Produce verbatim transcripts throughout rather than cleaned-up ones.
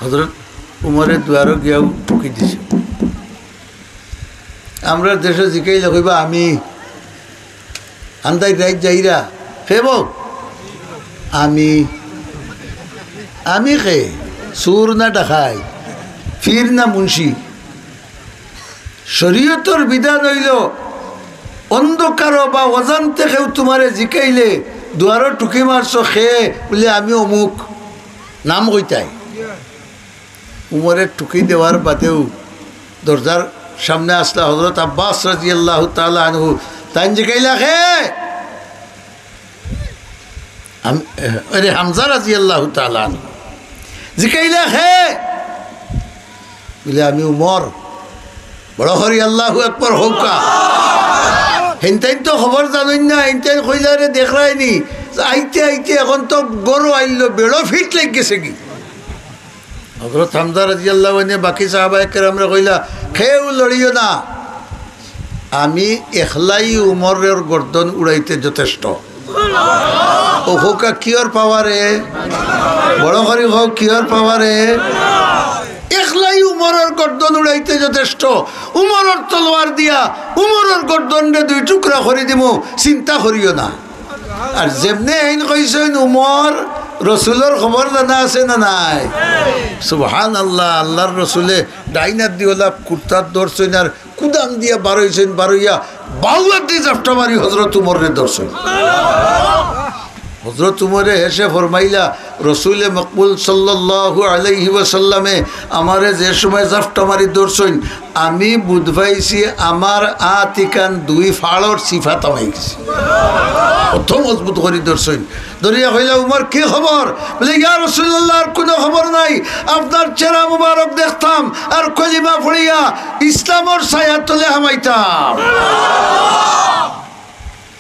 হজরত উমরে দুয়ারো গিয়াউ টুকি দিছে। আমরার দেশো জিকাইলে কইবা, "আমি।" আন্দাই রাইত যাইরা, "কে বো?" "আমি।" "আমি কে? চুর না ডাকাইত? পীর না মুন্সি?" শরীয়তর বিধান অইলো, অন্ধকারো বা অজান্তে কেউ তুমারে জিকাইলে, দুয়ারো টুকি মারছো, "কে?" বুলে, "আমি অমুক।" নাম কইতায়। উমরে টুকি দেওয়ার বাদেউ দরজার সামনে আছলা হজরত আব্বাস রাদিয়াল্লাহু তাআলা আনহু। তাইন জিকাইলা, "কে?" আম-, এ, আরে হামজা রাদিয়াল্লাহু তাআলা আনহু। জিকাইলা, "কে?" বুলে, "আমি উমর।" বড় করি আল্লাহু আকবার কউক্কা। হেনতাইন তো খবর জানইন না, হেনতাইন কইলা, "রে দেখরায়নি।" আইতে আইতে অখন তো গরো আইলো, বেড়ো ফিট লাগি গেছেগি। হজরত হামজা রাদিয়াল্লাহু আনহু বাকি সাহাবায়ে কেরামরে কইলা, "কেউ লড়িও না, আমি একলাই উমরর গর্দন উড়াইতে যথেষ্ট।" ও কউক্কা কিয়র পাওয়ারে? বড় করি কউক, কিয়র পাওয়ারে? একলাই উমরর গর্দন উড়াইতে যথেষ্ট। উমরর তলোয়ার দিয়া উমরর গর্দনরে দুই টুকরা করি দিমু, চিন্তা করিও না। আর যেমনে এইন কইছইন উমর, রসুলর খবর জানা আছে না নাই? সুবহানাল্লাহ। আল্লাহর রসুলে ডাইন আত দি ওলা কুর্তাত ধরছইন আর কুদাম দিয়া বারইছইন, বারইয়া বাউ আত দি জাপটা মারি হজরত উমররে ধরছইন। হজরত উমরে হেষে ফরমাইলা, "রসুলে মকবুল সাল্লাল্লাহু আলাইহি ওয়াসাল্লামে আমারে যে সময় জাপটা মারি ধরছইন, আমি বুঝ পাইছি আমার আত ইখান দুই ফাড়র চিফাত হামাই গেছে।" অত মজবুত করি ধরছইন। ধরিয়া কইলা, "উমর, কি খবর?" বুলে, "ইয়া রাসুলুল্লাহ, আর কুনু খবর নাই। আপনার চেহারা মুবারক দেখতাম আর কলিমা পড়িয়া ইসলামর ছায়ার তলে হামাইতাম।"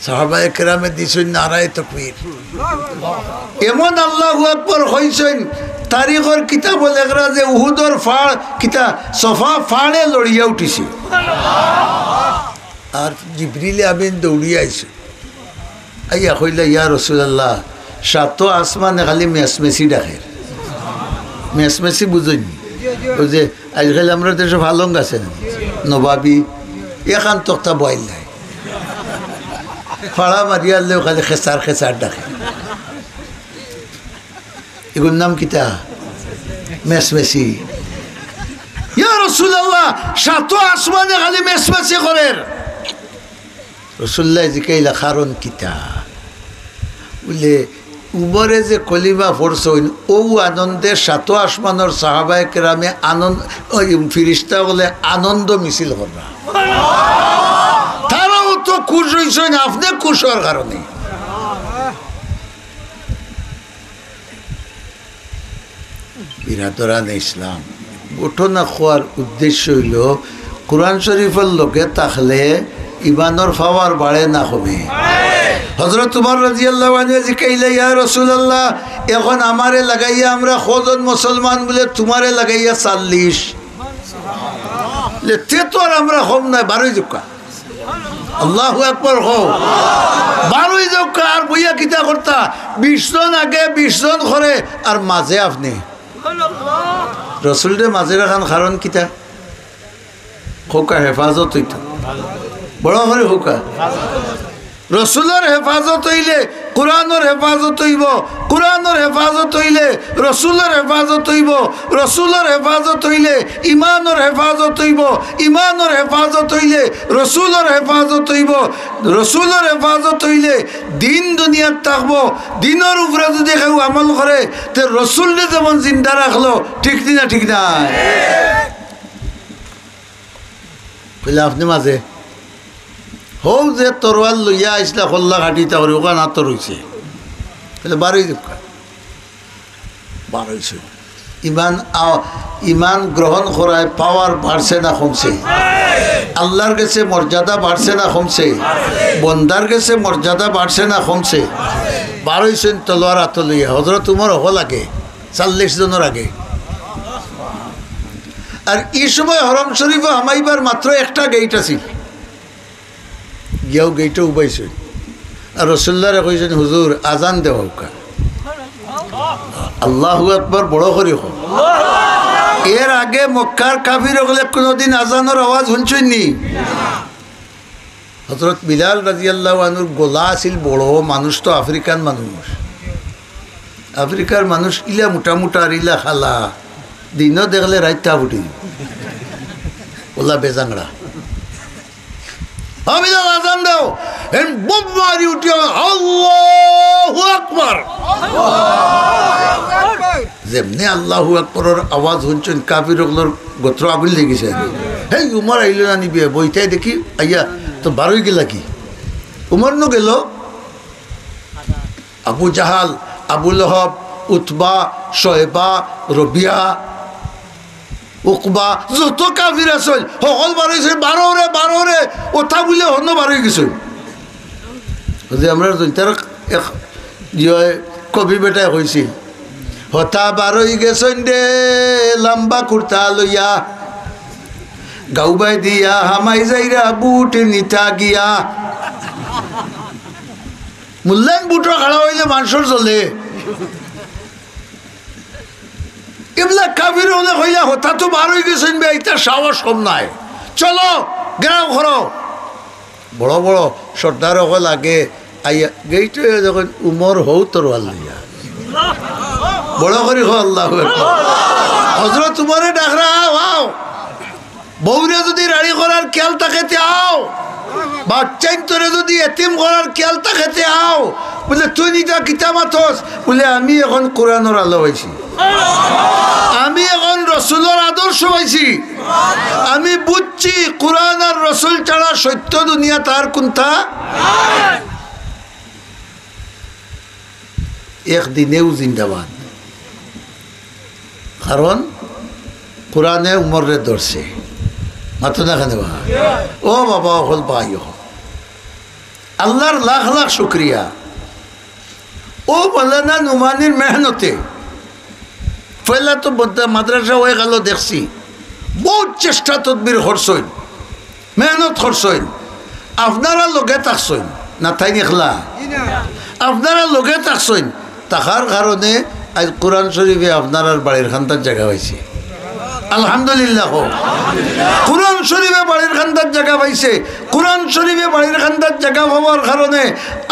সাহাবায়ে কেরামে দিছইন নারায়ে তাকবীর। এমন আল্লাহু আকবার কইছইন, তারিখর কিতাবো লেখরা যে উহুদর ফাড়, কিতা, সফা ফাড়ে লড়িয়া উঠিছে। আর জিবরিলে আমিন দৌড়িয়া আইছইন। আইয়া কইলা, "ইয়া রাসুলুল্লাহ, সাতো আসমানে খালি মেছমেছি ডাকের।" মেছমেছি বুঝইননি? ওই যে আইজকাইল আমরার দেশো পালং আছে না, নবাবি, এখান তক্তা বওয়াইল নাই। ফাড়া মারিয়ারলেও খালি খেচার খেচার ডাকে। এগুর নাম কিতা? মেছমেছি। ইয়া রাসুলুল্লাহ, সাতো আসমানে খালি মেছমেছি করের। রসুলুল্লায় জিকাইলা, "কারণ কিতা?" বুলে, "উমরে যে কলিমা পড়ছইন, অউ আনন্দে সাতো আসমানর সাহাবায়ে কেরামে আনন্দ, ওই ফিরিস্তা অকলে আনন্দ মিছিল কররা। তারাও তো খুশ অইছইন, আপনে খুশ অওয়ার কারণে।" বিরাদরানে ইসলাম, ঘটনা কওয়ার উদ্দেশ্য অইলো, কোরআন শরীফর লগে থাকলে ইমানর পাওয়ার বাড়ে না কমে? হজরত উমর রাদিয়াল্লাহু আনহু জিকাইলা, "ইয়া রাসুলুল্লাহ, এখন আমারে লাগাইয়া আমরা কয়জন মুসলমান?" বুলে, "তুমারে লাগাইয়া চাল্লিশ।" বুলে, "তে তো আর আমরা কম নায়, বারই যাউক্কা।" আল্লাহু আকবার কও। বারই যাউক্কা, আর বইয়া কিতা করতা? বিশ জন আগে, বিশ জন পরে, আর মাজে আপনে। রসুলরে মাজে রাখার কারণ কিতা? কউক্কা, হেফাজত অইতো। বড় করি কউক্কা। রসুলর হেফাজত অইলে কোরআনর হেফাজত অইবো, কোরআনর হেফাজত অইলে রসুলর হেফাজত অইবো, রসুলর হেফাজত অইলে ইমানর হেফাজত অইবো, ইমানর হেফাজত অইলে রসুলর হেফাজত অইবো, রসুলর হেফাজত অইলে দিন দুনিয়াত থাকবো। দিনর উপরে যুদি কেউ আমল করে, তে রসুলরে যেমন জিন্দা রাখলো, ঠিক নি না? ঠিক নায়? কইলা, "আপনে মাজে, হউ যে তরোয়াল লইয়া আইছলা, কল্লা কাটিতা করি, অখান আতো রইছে।" কইলা, "বারই যাউক্কা।" বারইছইন। ইমান আ-, ইমান গ্রহণ করায় পাওয়ার বাড়ছে না কমছে? আল্লার গেছে মর্যাদা বাড়ছে না কমছে? বন্দার গেছে মর্যাদা বাড়ছে না কমছে? বারইছইন তলোয়ার আতো লইয়া, হজরত উমর অকল আগে, চাল্লিশ জনর আগে। আর ই সময় হরম শরীফো হামাইবার মাত্র একটা গেইট আছিল। গিয়াউ গেইটো উবাইছইন। আর রসুলুল্লারে কইছইন, "হুজুর, আজান দেওয়াউক্কা।" আল্লাহু আকবার, বড় করি কও। এর আগে মক্কার কাফির অকলে কোনোদিন আজানর আওয়াজ হুনছইন নি? হযরত বিলাল রাদিয়াল্লাহু আনহুর গলা আছিল বড়, মানুষ তো আফ্রিকান মানুষ। আফ্রিকার মানুষ ইলা মোটা মোটা আর ইলা কালা, দিনো দেখলে রাইত তাপ উঠি। ওলা বেজাংড়া। "ও বিলাল, আজান দেও।" এন বুম মারি উঠিয়া, "আল্লাহু আকবার।" যেমনে আল্লাহু আকবরর আওয়াজ হুনছইন, কাফির অকলর গত্র আগুইল লাগি গেছে। "হেই, উমর আইলো না নি বে?" বইতাই দেখি, "আইয়া তো বারই গেলা কি?" উমর নু গেল। আবু জাহাল, আবু লহব, উতবা, শয়বা, রবিয়া, উকবা, যত কাফির আছিল, হকল বারইছে, "বারো রে, বারো রে।" ওতা বুলে হনো বারই গেছে। যে আমরা জৈতার এক, ইয়ে, কবি বেটায় কইছিল, "হতা বারই গেছইন রে, লাম্বা কুর্তা লইয়া, গাউবাই দিয়া হামাই যাইরা বুট নিতা গিয়া।" মূল্যায়ন বুটো খাড়া অইলে মানষর জ্বলে। ইবলা কাফির অকলে কইলা, "হতা তো বারই গেছইন বে, ইতার সাহস কম নায়। চলো, ঘেরাও করো।" বড় বড় সর্দার অকল আগে আইয়া গেইট অইয়া দেখইন উমর হউ তরোয়াল লইয়া। বড় করি কও, "আল্লাহু আকবার।" হযরত উমরে ডাকরা, "আও, আও।" বউরে যুদি রাড়ি করার খেয়াল থাকে তে আও, বাচ্চাইন্তরে যুদি এতিম করার খেয়াল থাকে তে আও। বুলে, "তুই ইতা কিতা মাতস?" বুলে, "আমি এখন কোরআনর আলো পাইছি, আমি এখন রসুলর আদর্শ পাইছি, আমি বুঝছি কোরআন আর রসুল ছাড়া সত্য দুনিয়াত আর কুনটা একদিনেও জিন্দাবাদ।" কারণ কোরআনে উমররে ধরছে। মাতো না কেনে বা? ও বাবা, অকল ভাই অকল, আল্লাহর লাখ লাখ শুকরিয়া। ও মৌলানা নুমানির মেহনতে, পয়লা তো বদ্দা মাদ্রাসা অইয়া গেল দেখছি, বউত চেষ্টা তদবির করছইন, মেহনত করছইন, আপনারা লগে থাকছইন, না তাইন একলা? আপনারা লগে থাকছইন, থাকার কারণে আইজ কোরআন শরীফে আপনারার বাড়ির কান্দাত জাগা পাইছে। আলহামদুলিল্লাহ কও। কোরআন শরীফে বাড়ির কান্দাত জাগা পাইছে, কোরআন শরীফে বাড়ির কান্দাত জাগা পাওয়ার কারণে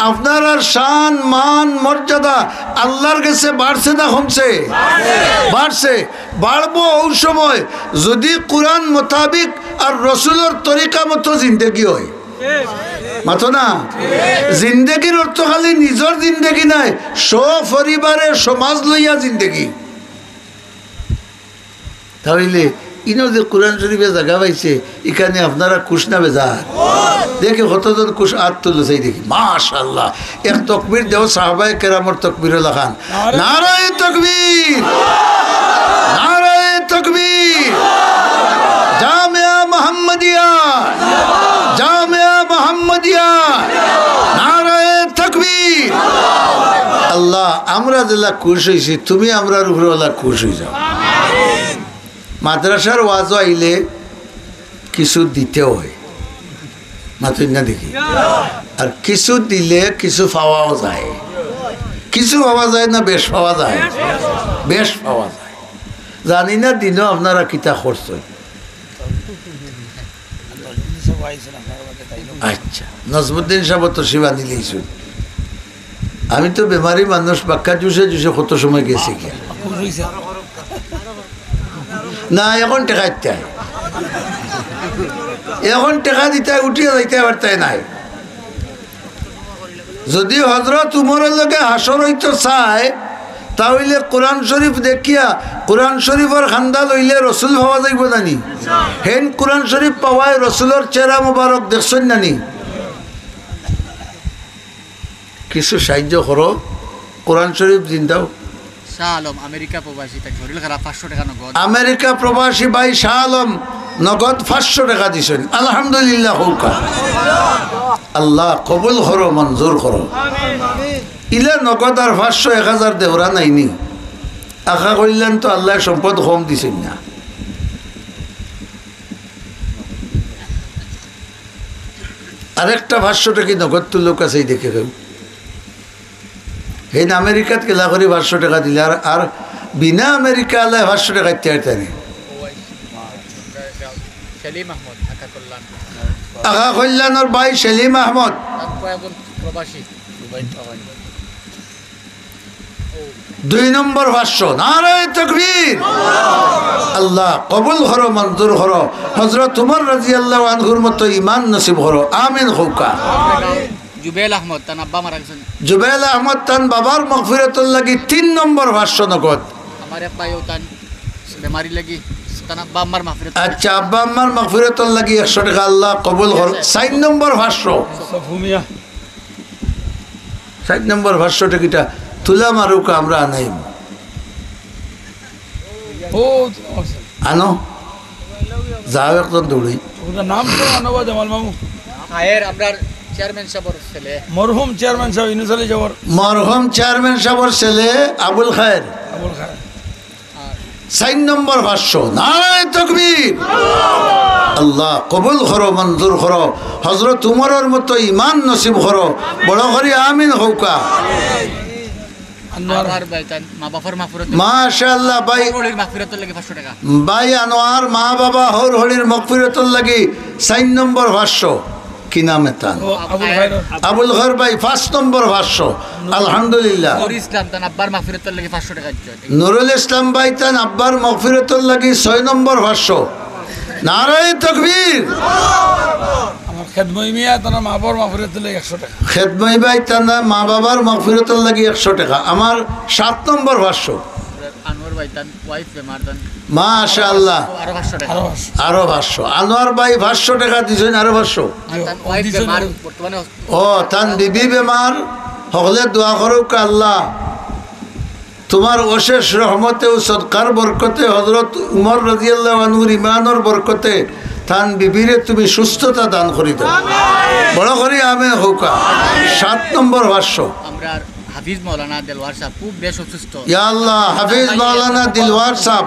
আপনারার শান, মান, মর্যাদা আল্লাহর গেছে বাড়ছে না কমছে? বাড়ছে। বাড়বো অউ সময় যুদি কোরআন মোতাবিক আর রসুলর তরিকা মতো জিন্দেগি অয়। মাতো না? জিন্দেগির অর্থ খালি নিজর জিন্দেগি নায়, সপরিবারে সমাজ লইয়া জিন্দেগি। তা অইলে ইনো যে কোরআন শরীফে জাগা পাইছে, ইখানে আপনারা খুশ না বেজার? দেখি কতজন খুশ, আত তুলো চাই দেখি। মাশাআল্লাহ। এক তকবীর দেও সাহাবায়ে কেরামর তকবীরর লাখান। নারায়ে তকবীর! নারায়ে তকবীর! জামেয়া মোহাম্মদিয়া! জামেয়া মোহাম্মদিয়া! নারায়ে তকবীর! আল্লাহ, আমরা যেলা খুশ অইছি, তুমি আমরার উপরে অলা খুশ অই যাও। মাদ্রাসার ওয়াজো আইলে কিছু দিতে অয়, মাতইন না দেখি। আর কিছু দিলে কিছু পাওয়াও যায়। কিছু পাওয়া যায় না, বেশ পাওয়া যায়, বেশ পাওয়া যায়। জানি না দিনো আপনারা কিতা করছইন। আচ্ছা, নজমুদ্দিন সাহেব তো শিবানী লইছইন। আমি তো বেমারি মানুষ, বাক্কা জুসে জুসে কত সময় গেছে গিয়া। না, এখন টেকা দিতে হয়। এখন টেকা দিতে হয়, উঠিয়া যাইতে পারতে নাই। যদি হজরত উমরের লগে হাসর অইতো চায়, তা অইলে কোরআন শরীফ দেখিয়া, কোরআন শরীফর কান্দা লইলে রসুল পাওয়া যাইবো জানি। হেন কোরআন শরীফ পাওয়ায় রসুলর চেহারা মোবারক দেখছইন নানি? কিছু সাহায্য করো, কোরআন শরীফ জিন্দাও। শাহ আলম, আমেরিকা প্রবাসী, তার শরীর খারাপ, পাঁচশো টাকা নগদ। আমেরিকা প্রবাসী ভাই শাহ আলম নগদ পাঁচশো টাকা দিছইন, আলহামদুলিল্লাহ কউক্কা। আল্লাহ কবুল করো, মঞ্জুর করো। ইলা নগদ আর পাঁচশো, এক হাজার দেওরা নাইনি। আশা করিলাম তো আল্লায় সম্পদ কম দিছইন না। আরেকটা পাঁচশো টাকা নগদ তুলউক্কা চাই দেখি কেউ। হেন আমেরিকাত গেলা করি পাঁচশো টেকা দিলা, আর, আর বিনা আমেরিকা আলায় পাঁচশো টেকা দিতে পারতা নি। সেলিম আহমদ, আকা কল্যাণ। আকা কল্যাণর ভাই সেলিম আহমদ। তার কয়েকজন প্রবাসী। দুই নম্বর পাঁচশো। নারায়ে তাকবীর। আল্লাহ কবুল করো, মঞ্জুর করো। হযরত উমর রাদিয়াল্লাহু আনহুর মতো ঈমান নসিব করো। আমিন কউক্কা। জুবেল আহমদ, তান আব্বা মারা গেছইন। জুবেল আহমদ তান বাবার মাগফিরাতর লাগি তিন নম্বর পাঁচশো নগদ। আমার এক ভাইও তান বেমারি লাগি, তান আব্বা আম্মার মাগফিরাত। আচ্ছা, আব্বা আম্মার মাগফিরাতর লাগি একশো টেকা। আল্লাহ কবুল করো। চাইর নম্বর পাঁচশো। সফুমিয়া। চাইর নম্বর পাঁচশো টেকিটা তুলা মারুক্কা, আমরা আনাইমু। ও, আনো। যাও একজন দৌড়ি। ওটার নাম তো আনো বা জামাল মামু। খায়ের, আমরার চেয়ারম্যান সাহেবর ছেলে। মরহুম চেয়ারম্যান সাহেব ইউনুস আলী সাহেবর। মরহুম চেয়ারম্যান সাহেবর ছেলে আবুল খায়ের। আবুল খায়ের। চাইর নম্বর পাঁচশো। নারায়ে তাকবীর। আল্লাহ কবুল করো, মঞ্জুর করো। হযরত উমরর মতো ঈমান নসিব করো। বড় করি আমিন কউক্কা। আনোয়ার। আনোয়ার ভাই, তান মা বাবার মাগফিরাত। মাশাআল্লাহ ভাই। হউর হড়ির মাগফিরাতর লাগি পাঁচশো টেকা। ভাই আনোয়ার, মা বাবা হউর হড়ির মাগফিরাতর লাগি চাইর নম্বর পাঁচশো। কি নাম এতার? ও, আবুল খায়ের। আবুল খায়ের ভাই, পাঁচ নম্বর পাঁচশো। আলহামদুলিল্লাহ। নুরুল ইসলাম, তান আব্বার মাগফিরাতর লাগি পাঁচশো টেকা দিছে। নুরুল ইসলাম ভাই, তান আব্বার মাগফিরাতর লাগি ছয় নম্বর পাঁচশো। নারায়ে তাকবীর। আমার খেদমই মিয়া, তান মা বাবার মাগফিরাতর লাগি একশো টেকা। খেদমই ভাই, তান মা বাবার মাগফিরাতর লাগি একশো টেকা। আমার সাত নম্বর পাঁচশো। আনোয়ার ভাই, তান ওয়াইফ বেমার, তান। মাশাআল্লাহ। আরো পাঁচশো টেকা। আরো পাঁচশো। আরো পাঁচশো। আনোয়ার ভাই পাঁচশো টেকা দিছইন, আরো পাঁচশো। আর তান ও, ওয়াইফ দিছইন বেমার, আরো। বর্তমানে হস- ও, তান বিবি বেমার, হকলে দোয়া করউক্কা আল্লাহ। তুমার অশেষ রহমতে ও সদকার বরকতে, হযরত উমর রাদিয়াল্লাহু আনহুর ঈমানর বরকতে, তান বিবিরে তুমি সুস্থতা দান করি দেও। বড় করি আমিন কউক্কা। সাত নম্বর পাঁচশো। আমরার হাফিজ মাওলানা দেলওয়ার সাহেব খুব বেশ অসুস্থ। ইয়া আল্লাহ, হাফিজ মাওলানা দিলওয়ার সাহেব।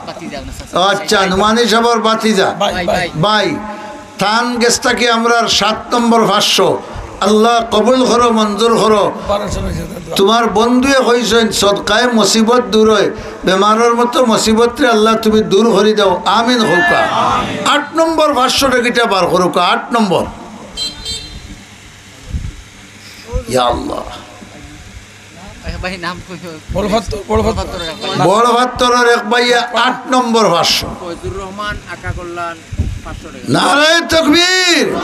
ভাতিজা, ওনার চাচা। আচ্ছা, নুমানি সাহেবর ভাতিজা। ভাই, ভাই। ভাই, তান গেছ থাকি আমরার সাত নম্বর পাঁচশো। আল্লাহ কবুল করো, মঞ্জুর করো। বারোশো রয়েছে তার দোয়া। তুমার বন্ধুয়ে কইছইন, সদকায় মুসিবত দূর অয়, বেমারর মতো মুসিবতরে আল্লাহ তুমি দূর করি দেও। আমিন কউক্কা। আট নম্বর পাঁচশো টেকিটা বার করউক্কা, আট নম্বর। ইয়া আল্লাহ। ভাই, নাম কই? বড় ফাত্তর, বড় ফাত্তর। বড় ফাত্তর। বড় ফাত্তরর এক ভাইয়ে আট নম্বর পাঁচশো। ফয়জুর রহমান আকা কল্যাণ পাঁচশো টেকা। নারায়ে তাকবীর।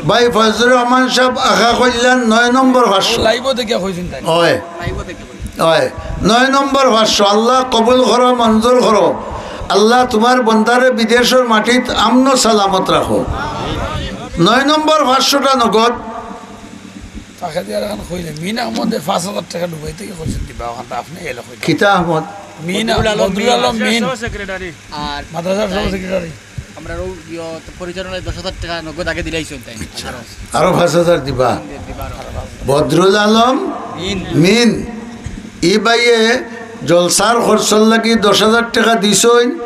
ভাই ফয়জুর রহমান সাহেব আকা কল্যাণ নয় নম্বর পাঁচশো। লাইভও দেখিয়া কইছইন তাইন। অয়। লাইভও দেখিয়া কইছইন। অয়। নয় নম্বর পাঁচশো। আল্লাহ কবুল করো, মঞ্জুর করো। আল্লাহ তুমার বন্দারে বিদেশর মাটিত আমন সালামত রাখো। নয় নম্বর পাঁচশোটা নগদ। তাকে দিয়া আর এখন কইলে, মিন আহমদে পাঁচ হাজার টেকা ডুবাই থাকি কইছইন দিবা, ওখান তো আপনে এলে কইলে। কিতা আহমদ? মিন বদরুল আলম বদরুল মিন। আলম মিন। সহ সেক্রেটারি। আর মাদ্রাসার সহ তাই সেক্রেটারি। আমরা রৌ-, ইয়ো, তো পরিচালনায় দশ হাজার টেকা নগদ আগে দিলাইছইন তাই। আচ্ছা। আরো। আরো পাঁচ হাজার দিবা। দিবা আরো। বদরুল আলম মিন। মিন। ই ভাইয়ে জলসার খরচর লাগি দশ হাজার টেকা দিছইন,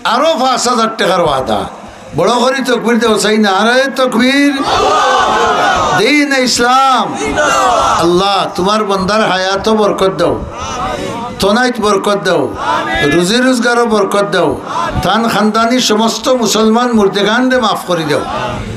আরো পাঁচ হাজার টেকার ওয়াদা। বড় করি তকবীর দেও চাই, নারায়ে তকবীর। দ্বীনে ইসলাম। আল্লাহ, তুমার বন্দার হায়াতো বরকত দেও, তনাইত বরকত দেও, রুজি রোজগারো বরকত দেও, তান খানদানি সমস্ত মুসলমান মুর্দেগানরে মাফ করি দেও।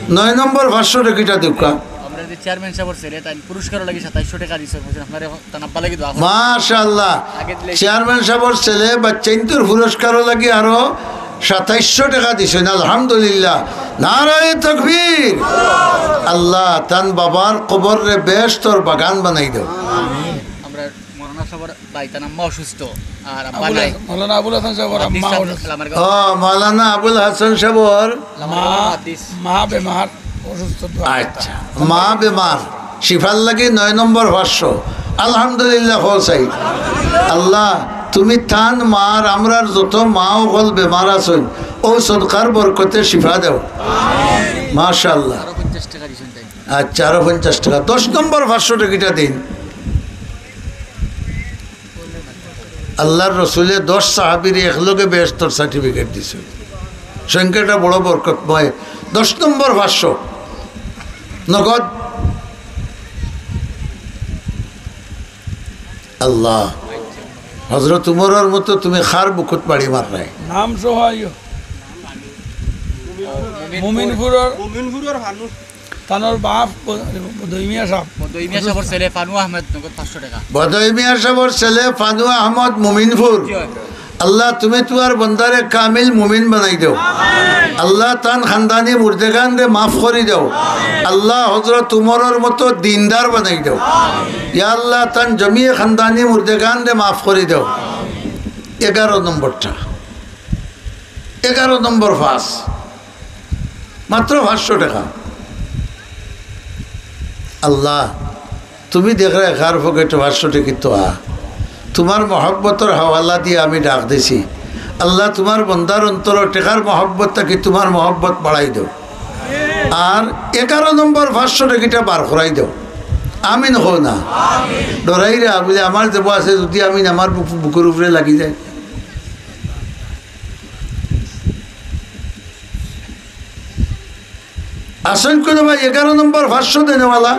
নয় নম্বর পাঁচশো টেকিটা দেউক্কা। আমরা যে চেয়ারম্যান সাহেবর ছেলে, তাই পুরস্কারর লাগি সাতাইশশো টেকা দিছে, বুঝছেন? আপনারে তান আব্বা লাগি দোয়া করুন। মাশাআল্লাহ। আগে দিলে চেয়ারম্যান সাহেবর ছেলে বাচ্চাইন্তর পুরস্কারর লাগি আরো সাতাইশশো টেকা দিছইন, আলহামদুলিল্লাহ। নারায়ে তকবীর। আল্লাহ, তান বাবার কবররে বেহেশতর বাগান বানাই দেও। আমরা মৌলানা সাহেবর ভাই, তান আম্মা অসুস্থ, আর আব্বা আবুল নাই। হাসান, মৌলানা আবুল হাসান সাহেবর আম্মা অসুস্থ। ও, মৌলানা আবুল হাসান সাহেবর মা, মা বেমার, অসুস্থ তো। আচ্ছা, মা বেমার, শিফার লাগি নয় নম্বর পাঁচশো। আলহামদুলিল্লাহ, কও চাই। আল্লাহ, তুমি তান মার, আমরার যত মা অকল বেমার আছইন, অউ সদকার বরকতে শিফা দেও। মাশাআল্লাহ। আরো পঞ্চাশ টেকা দিছইন তাই। আচ্ছা, আরো পঞ্চাশ টেকা। দশ নম্বর পাঁচশো টেকিটা দিন। আল্লাহর রসুলে দশ সাহাবীরে একলগে বেহেশতর সার্টিফিকেট দিছইন। সংখ্যাটা বড় বরকতময়। দশ নম্বর পাঁচশো নগদ। আল্লাহ, হজরত উমরর মতো তুমি কার বুকুত বাড়ি মাররায়? নাম সহ আইও। মুমিনপুরর মুমিনপুরর মানুষ। তানর বাপ ব-, বদই মিয়া সাব। বদই মিয়া সাবর ছেলে ফানু আহমেদ, নগদ পাঁচশো টেকা। বদই মিয়া সাবর ছেলে ফানু আহমদ মুমিনপুর। জি অয়। আল্লাহ, তুমি তুমার বন্দারে কামিল মুমিন বানাই দেও। আল্লাহ, তান খানদানি মুর্দেগানরে মাফ করি দেও। আল্লাহ, হজরত উমরর মতো দিনদার বানাই দেও। ইয়া আল্লাহ, তান জমিয়ে খানদানি মুর্দেগানরে মাফ করি দেও। এগারো নম্বরটা, এগারো নম্বর পাঁচ, মাত্র পাঁচশো টেকা। আল্লাহ, তুমি দেখরায় কার পকেটো পাঁচশো টেকা তো আ, তুমার মহব্বতর হাওয়ালা দিয়া আমি ডাক দিছি। আল্লাহ, তুমার বন্দার অন্তরো টেকার মহব্বত থাকি তুমার মহব্বত বাড়াই দেও। আর এগারো নম্বর পাঁচশো টেকাটা বার করাই দেও। আমিন কও না। ডরাইরা বুলে আমার যেবো আছে, যদি আমিন আমার বুক-, বুকর উপরে লাগি যায়। আছইন কুনু ভাই এগারো নম্বর পাঁচশো দেনেওয়ালা?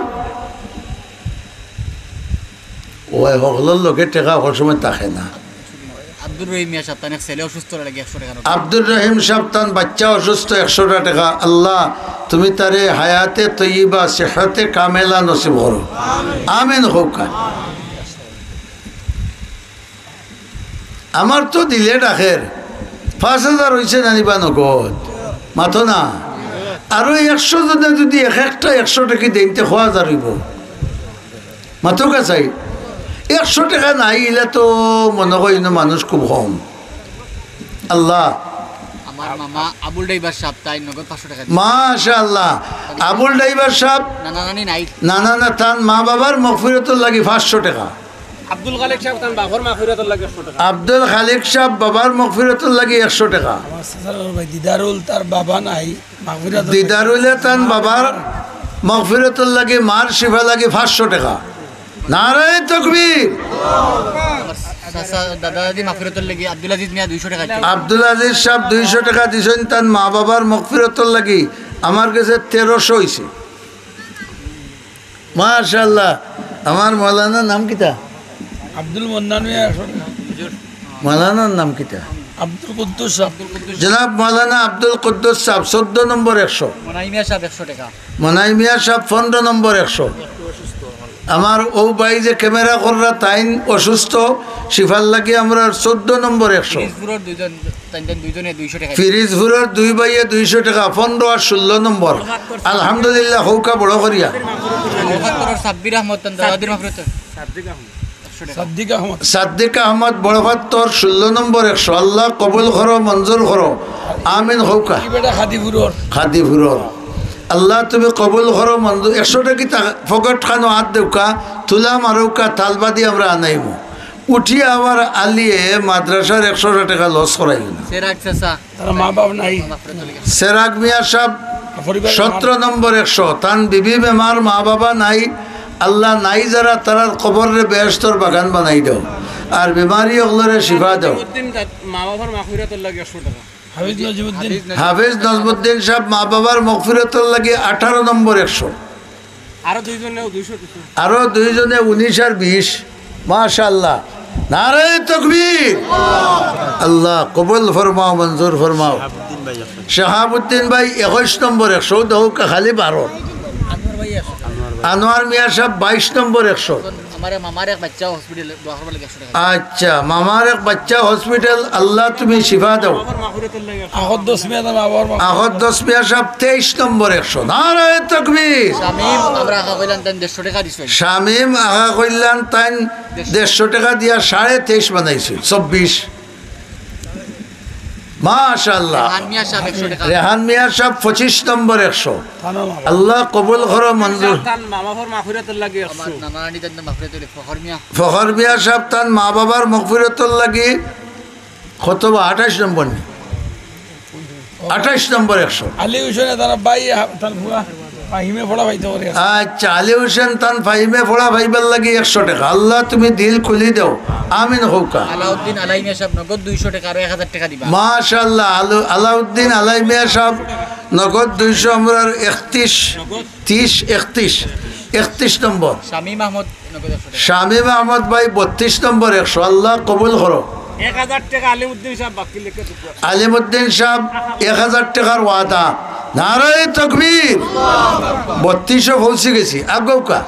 অউ হকলর লগে টেকা হকল সময় থাকে না। আব্দুর রহিম মিয়া সাব, তান এক ছেলে অসুস্থ লাগি একশো টেকা। আব্দুর রহিম সাব, তান বাচ্চা অসুস্থ, একশোটা টেকা। আল্লাহ, তুমি তারে হায়াতে তৈয়বা, সেহতে কামেলা নসিব করো। আমিন কউক্কা। আমার তো দিলে ডাকের, পাঁচ হাজার অইছে না নি বা নগদ? মাতো না। আরো একশো জনে যদি এক একটা একশো টেকা দেইন, তে কয় হাজার অইবো। মাতউক্কা চাই, একশো টেকা নাই, ইলা তো মনো কয় ইনো মানুষ খুব কম। আল্লাহ। আমার মামা আবুল ড্রাইভার সাব, তাইন নগদ পাঁচশো টেকা দিছে। মাশাআল্লাহ। আবুল ড্রাইভার সাব, নানা নানি নাই। নানা না, তান মা বাবার মগফিরতর লাগি পাঁচশো টেকা। আব্দুল খালিক সাব, তান বাবার মগফিরতর লাগি একশো টেকা। আব্দুল খালিক সাব, বাবার মগফিরতর লাগি একশো টেকা। আমার চাচার ঘর ভাই দিদারুল, তার বাবা নাই, মগফিরতর লাগি। দিদারুলে তান বাবার মগফিরতর লাগি, মার শিফা লাগি পাঁচশো টেকা। নারায়ে তাকবীর। চাচা, দাদা দাদি মগফিরতর লাগি আব্দুল আজিজ মিয়া দুইশো টেকা। আব্দুল আজিজ সাব দুইশো টেকা দিছইন তান মা বাবার মগফিরতর লাগি, আমার গেছে তেরোশো অইছে। মাশাআল্লাহ। আমার মৌলানার নাম কিতা? আব্দুল মান্নান মিয়া একশো টেকা। মৌলানার নাম কিতা? আব্দুল কুদ্দুস সাব। জনাব মৌলানা আব্দুল কুদ্দুস সাব, চৌদ্দ নম্বর একশো। মনাই মিয়া সাব একশো টেকা। মনাই মিয়া সাব পনরো নম্বর একশো। আমার অউ ভাই যে ক্যামেরা কররা তাইন অসুস্থ, শিফার লাগি আমরার চৌদ্দ নম্বর একশো। ফিরোজপুরর দুইজন, তাইন, তাইন দুইজনে দুইশো টেকা। ফিরোজপুরর দুই ভাইয়ে দুইশো টেকা, পনরো আর ষোল্ল নম্বর। আলহামদুলিল্লাহ, কউক্কা বড় করিয়া। বড়ফাত্তরর সাব্বির আহমদ, তান দাদাদির মগফিরতর। সাদ্দিক আহমদ। সাদ্দিক আহমদ বড়ফাত্তর, ষোল্ল নম্বর একশো। আল্লাহ কবুল করো, মঞ্জুর করো। আমিন কউক্কা। কি বেটা খাদিপুরর। খাদিপুরর। আল্লাহ তুমি কবুল করো, মঞ্জুর। একশো টেকা কিতা পকেট খানো আত দেউক্কা, তুলা মারউক্কা, তালবাদি আমরা আনাইমু। উঠি আবার আলিয়ে মাদ্রাসার একশো টেকা লস করাইও না। সে রাখছে স্যার। তারা মা বাপ নাই। সেরাগ মিয়া সাব, পরিবার সতেরো নম্বর একশো, তান বিবি বেমার, মা বাবা নাই, আল্লাহ নাই যারা, তারার কবররে বেহেশতর বাগান বানাই দেও, আর বেমারি অকলরে শিফা দেও। নজমুদ্দিন তার মা বাবার মাগফিরাতর লাগি একশো টেকা। হাফিজ নজমুদ্দিন। হাফিজ নজমুদ্দিন সাব মা বাবার মাগফিরাতর লাগি আঠারো নম্বর একশো। আরো দুইজনে দুইশো, দুইশো। আরো দুইজনে উনিশ আর বিশ। মাশাআল্লাহ। নারায়ে তাকবীর। আল্লাহ কবুল ফরমাও, মঞ্জুর ফরমাও। শাহাবুদ্দিন ভাই একশো। শাহাবুদ্দিন ভাই একুশ নম্বর একশো, দেখউক্কা খালি বারো। আনোয়ার মিয়া সাব বাইশ নম্বর একশো। আমার মামার এক বাচ্চা হসপিটাল, দোয়া করবার লাগি একশো টেকা। আচ্ছা, মামার এক বাচ্চা হসপিটাল, আল্লাহ তুমি শিফা দাও। আহদ্দস মিয়া তান বাবার মা। আহদ্দস মিয়া সাব তেইশ নম্বর একশো। নারায়ে তাকবীর। শামীম, আমরা আখা কইলাম তাইন দেড়শো টেকা দিছইন। শামীম আখা কইলাম তাইন দেড়শো টেকা দিয়া সাড়ে তেইশ বানাইছইন, চব্বিশ। মাশাআল্লাহ। রেহান মিয়া সাব একশো টেকা। রেহান মিয়া সাব পঁচিশ নম্বর একশো। আল্লাহ কবুল করো, মঞ্জুর। তান মা বাবার মাগফিরাতর লাগি একশো। আমার নানা নানি তান মাগফিরাতর লাগি ফখর মিয়া। ফখর মিয়া সাব তান মা বাবার মাগফিরাতর লাগি কত বা আঠাইশ নম্বর নি? আঠাইশ নম্বর একশো। আলী হোসেনে তান ভাই, তান ফুয়া ফাহিমে পড়া পাইতো পারে। আচ্ছা, আলী হোসেন তান ফাহিমে পড়া পাইবার লাগি একশো টেকা। আল্লাহ তুমি দিল খুলি দেও, আমিন কউক্কা। আলাউদ্দিন আলাই মিয়া সাব নগদ দুইশো টেকা, আরো এক হাজার টেকা দিবা। মাশাআল্লাহ, আলু-, আলাউদ্দিন আলাই মিয়া সাব নগদ দুইশো, আমরার একত্রিশ, তিরিশ, একত্রিশ। একত্রিশ নম্বর। শামীম আহমদ নগদ একশো টাকা। শামীম আহমদ ভাই বত্রিশ নম্বর একশো, আল্লাহ কবুল করো। এক হাজার টাকা আলিমউদ্দিন সাহেব বাকি লিখে দিতে। আলিমউদ্দিন সাহেব এক হাজার টাকার ওয়াদা। নারায়ে তকবীর। বত্রিশো পৌঁছি গেছি। আগাউক্কা।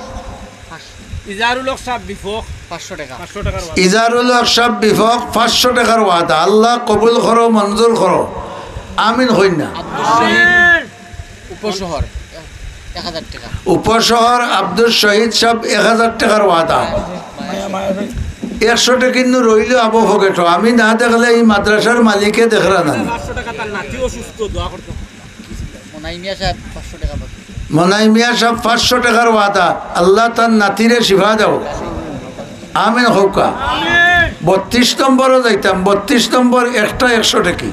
ইজারুল হক সাহেব বিফক পাঁচশো টাকা। পাঁচশো টাকার ওয়াদা। ইজারুল হক সাহেব বিফক পাঁচশো টাকার ওয়াদা। আল্লাহ কবুল করো, মঞ্জুর করো। আমিন কইন না। আব্দুল শহীদ উপশহর এক হাজার টাকা। উপশহর আব্দুল শহীদ সাহেব এক হাজার টাকার ওয়াদা। একশো টাকা কিন্তু রইল আবু পকেটো। আমি না দেখলে এই মাদ্রাসার মালিকে দেখরা না। পাঁচশো টাকা তার নাতি অসুস্থ, দোয়া করতে। মনাই মিয়া সাহেব পাঁচশো টাকা বাকি। মনাই মিয়া সাহেব পাঁচশো টাকার ওয়াদা। আল্লাহ তার নাতিরে শিফা দাও। আমিন কউক্কা। বত্রিশ নম্বরও যাইতাম, বত্রিশ নম্বর একটা একশো টাকি।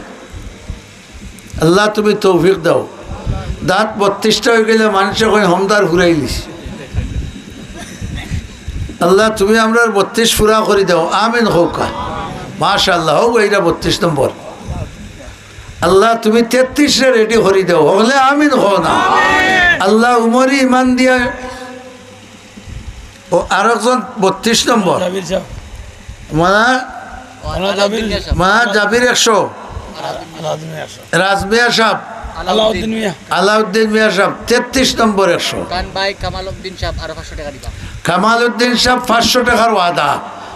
আল্লাহ তুমি তৌফিক দাও। দাঁত বত্রিশটা অই গেলে মানষে কইন হমদার ফুরাইলিস। আল্লাহ তুমি আমরার বত্রিশ ফুরা করি দাও। আমিন কউক্কা। মাশাআল্লাহ, অউ এইটা বত্রিশ নম্বর। আল্লাহ তুমি তেত্রিশরে রেডি করি দাও। হকলে আমিন কও না। আল্লাহ উমরি ইমান দিয়া। ও আরকজন বত্রিশ নম্বর। জাবির সাহেব। মা, মা জাবির। মা জাবির একশো। আলাউদ্দিন মিয়া সাহেব। রাজমিয়া সাহেব। আলাউদ্দিন মিয়া। আলাউদ্দিন মিয়া সাহেব তেত্রিশ নম্বর একশো। তান ভাই কামালউদ্দিন সাহেব আরো পাঁচশো টাকা দিবা। কামালউদ্দিন সাহেব পাঁচশো টাকার ওয়াদা।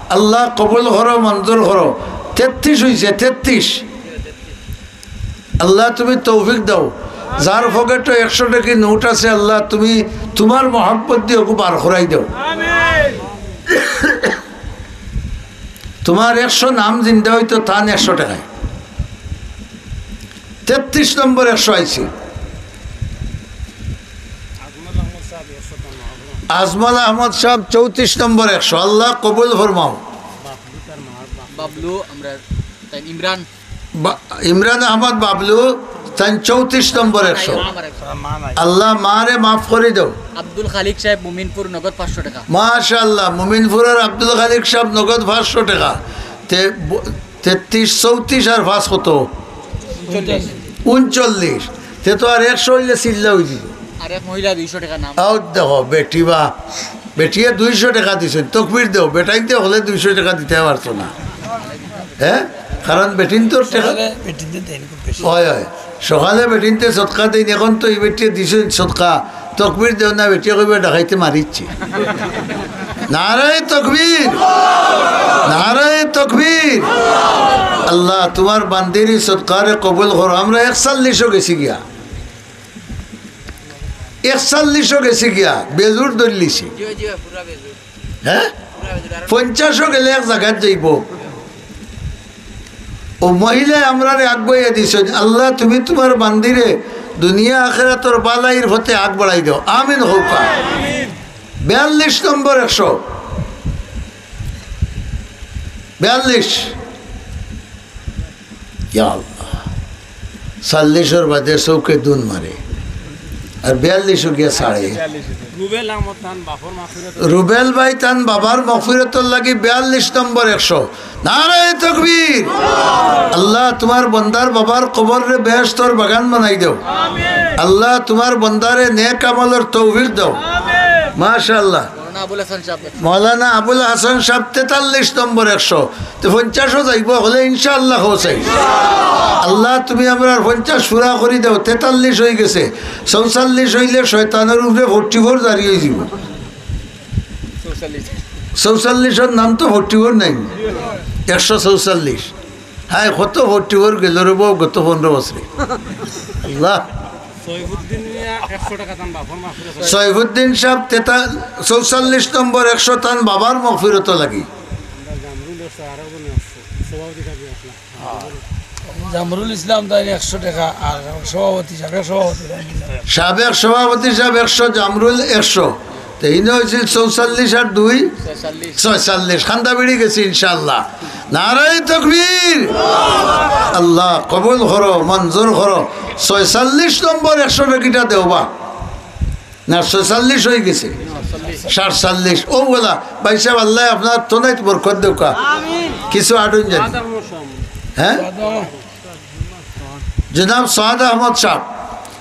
আল্লাহ কবুল করো, মঞ্জুর করো। তেত্রিশ অইছে, তেত্রিশ। আল্লাহ তুমি তৌফিক দাও। যার পকেটো একশো টাকি নোট আছে, আল্লাহ তুমি তুমার মহব্বত দিয়া অগু বার করাই দাও। তুমার একশো নাম জিন্দা অইতো তান একশো টাকায়। তেত্রিশ নম্বর একশো আইছে। আজমল আহমদ সাহেব চৌত্রিশ নম্বর একশো। আল্লাহ কবুল ফরমাও। বাবলু, আমরা তাই ইমরান। বা-, ইমরান আহমদ বাবলু, তাইন চৌত্রিশ নম্বর একশো। আল্লাহ মারে মাফ করি দাও। আব্দুল খালিক সাহেব মুমিনপুর নগদ পাঁচশো টাকা। মাশাআল্লাহ, মুমিনপুরের আব্দুল খালিক সাহেব নগদ পাঁচশো টাকা। তে ব-, তেত্রিশ, চৌত্রিশ আর পাঁচ কত? ঊনচল্লিশ। তে তো আর একশো অইলে চিল্লা অই যিবো। আর এক মহিলা দুইশো টাকা নাম। আও দেখো, বেটি বা, বেটিয়ে দুইশো টাকা দিছইন, তকবির দেও, বেটাইন্তে হকলে দুইশো টাকা দিতায় পারতো না। হ্যাঁ? কারণ বেটিন্তর টাকা। সকালে বেটিন্তে দেন খুব বেশি। অয়, অয়। সকালে বেটিন্তে সদকা দেইন, এখন তো ই বেটিয়ে দিছইন সদকা, তকবির দেও না, বেটিয়ে কইবা ডাকাইতে মারিছে। নারায়ে তকবির, নারায়ে তকবির। আল্লাহ, তুমার বান্দির ই সদকারে কবুল করো। আমরা একচল্লিশও গেছি গিয়া, একচল্লিশও গেছি গিয়া, বেজুর ধরলিছি। হ্যাঁ, পঞ্চাশও গেলে এক জাগাত যাইবো। ও মহিলায় আমরারে আগুয়াইয়া দিছইন, আল্লাহ তুমি তুমার বান্দিরে দুনিয়া আখেরাতর বালাইর পথে আগ বাড়াই দেও, আমিন কউক্কা। বিয়াল্লিশ নম্বর একশো, বিয়াল্লিশ। ইয়া আল্লাহ, চল্লিশর বাদে চউখে ধুন মারে, আর বিয়াল্লিশও গিয়া ছাড়ে। রুবেল আহমদ তান বাপর মাগফিরাত। রুবেল ভাই তান বাবার মগফিরাতর লাগি বিয়াল্লিশ নম্বর একশো। নারায়ে তকবির। আল্লাহ তুমার বন্দার বাবার কবররে বেহেশতর বাগান বানাই দেও। আল্লাহ তুমার বন্দারে নেক আমলর তৌফিক দেও। মাশাআল্লাহ। মাওলানা আবুল হাসান সাহেব। মাওলানা আবুল হাসান সাহেব তেতাল্লিশ নম্বর একশো। তে পঞ্চাশও যাইবো হকলে ইনশাআল্লাহ কও চাই। আল্লাহ তুমি আমরার পঞ্চাশ পুরা করি দেও, তেতাল্লিশ অই গেছে, চৌচল্লিশ অইলে শয়তানর উপরে forty four জারি অই যিবো। চৌচল্লিশর নাম তো forty four নাই, একশো চৌচল্লিশ। হায়, কত forty four গেল রে বউ গত পনেরো বছরে। আল্লাহ। সৈফুদ্দিন মিয়া একশো টাকা তান বাপর মাগফিরাত। সৈফুদ্দিন সাহেব তেতা-, চৌচল্লিশ নম্বর একশো তান বাবার মগফিরাত লাগি। আমরা জামরুল আছে, আরো জন আছে, সভাপতি সাহেব আসলাম। জামরুল ইসলাম তাইন একশো টাকা, আর সভাপতি, সাবেক সভাপতি। সাবেক সভাপতি সাহেব একশো, জামরুল একশো। তে ইনো অইছিল চৌচল্লিশ আর দুই? ছয়চল্লিশ। ছয়চল্লিশ। খান্দা বেড়ি গেছি ইনশাআল্লাহ। নারায়ে তকবির। আল্লাহ কবুল করো, মঞ্জুর করো। ছয়চল্লিশ নম্বর একশো টাকিটা দেওবা। না, ছয়চল্লিশ অই গেছে। সাতচল্লিশ। ও বলা, ভাই সাহেব, আল্লাহ আপনার তনাইত বরকত দেউক্কা। কিছু আডুন জানি। হ্যাঁ? জনাব সাদ আহমদ সাহেব,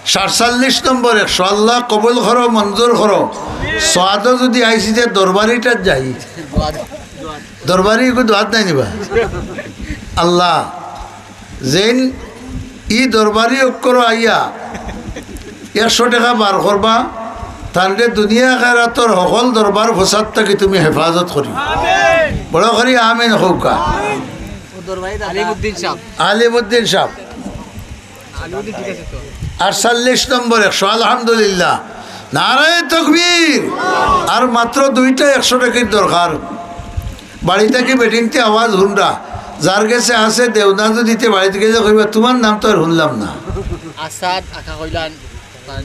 সাতচল্লিশ নম্বর একশো, আল্লাহ কবুল করো, মঞ্জুর করো। সোয়াদও যদি আইছি যে দরবারিটাত যাই, দরবারি এগু দোয়াত নাই নিবা। আল্লাহ, যেইন ই দরবারি অক্কর আইয়া একশো টেকা বার করবা, তানরে দুনিয়া আখেরাতর হকল দরবার ফসাদ থাকি তুমি হেফাজত করি। বড় করি আমিন কউক্কা। আলিমুদ্দিন সাহেব। আলিমুদ্দিন সাহেব। আটচল্লিশ নম্বর একশো, আলহামদুলিল্লাহ। নারায়ে তকবীর। আর মাত্র দুইটা একশো টেকার দরকার। বাড়ি থাকি বেটিন্তে আওয়াজ হুনরা, যার গেছে আছে দেও, না যদি তে বাড়িত গেলে কইবা, "তুমার নাম তো আর হুনলাম না।" আসাদ আখা কইলান, তান